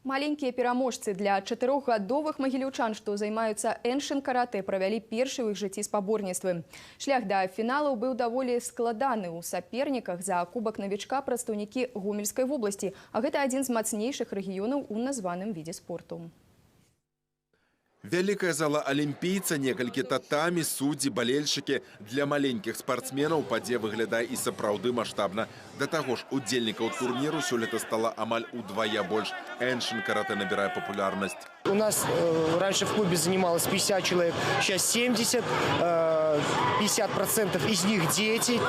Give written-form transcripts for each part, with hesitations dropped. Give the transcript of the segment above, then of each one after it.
Маленькія пераможцы для чатырохгадовых магіляўчан, што займаюцца эншын-каратэ, правялі першы ў іх жыцці спаборніцтвы. Шлях да фіналаў быў даволі складаны. У саперніках за кубак навічка прадстаўнікі Гомельскай вобласці, а гэта адзін з мацнейшых рэгіёнаў у названым відзе спорту. Вялікая зала алімпійца, некалькі татамі, суддзі, балельшчыкі. Для маленькіх спартсменаў падзея выглядае і сапраўды маштабна. Да таго ж, удзельнікаў турніру сёлета стала амаль удвая больш. Эншын каратэ набірае папулярнасць. У нас раньше в клубе занималось 50 человек, сейчас 70. 50% из них дети,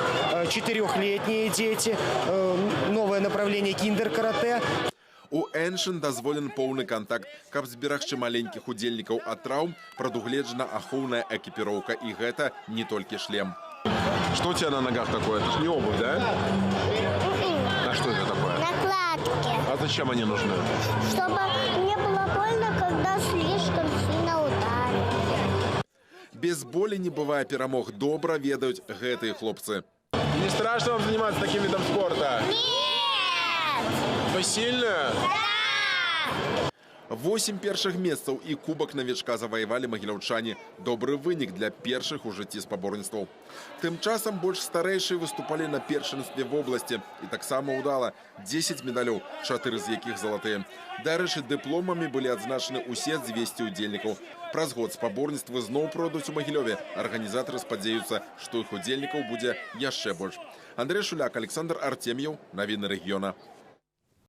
четырехлетние дети. Новое направление киндер-карате. У эншын дазволен поўны кантакт. Каб зберагчы маленькіх удзельнікаў ад траўм, прадугледжана ахоўная экіпіроўка. І гэта не толькі шлем. Что у тебя на ногах такое? Это ж не обувь, да? А что это такое? Накладки. А зачем они нужны? Чтобы не было больно, когда слишком сильно ударили. Без болі не бывае перамог. Добра ведаюць гэтыя хлопцы. Не страшно вам заниматься таким видом спорта? Нет! Вы сильные? Восем першых месцаў і кубак навічка заваявалі магіляўчане. Добры вынік для першых у жыцці спаборніцтваў. Тым часам больш старэйшыя выступалі на першынстве вобласці. І таксама ўдала: 10 медалёў, 4 з якіх залатыя. Дарэчы, дыпломамі былі адзначаны ўсе 200 удзельнікаў. Праз год спаборніцтвы зноў пройдуць у Магілёве. Арганізатары спадзяюцца, што іх удзельнікаў будзе яшчэ больш. Андрэй Шуляк, Аляксандр Арцем'еў, навіны рэгіёна.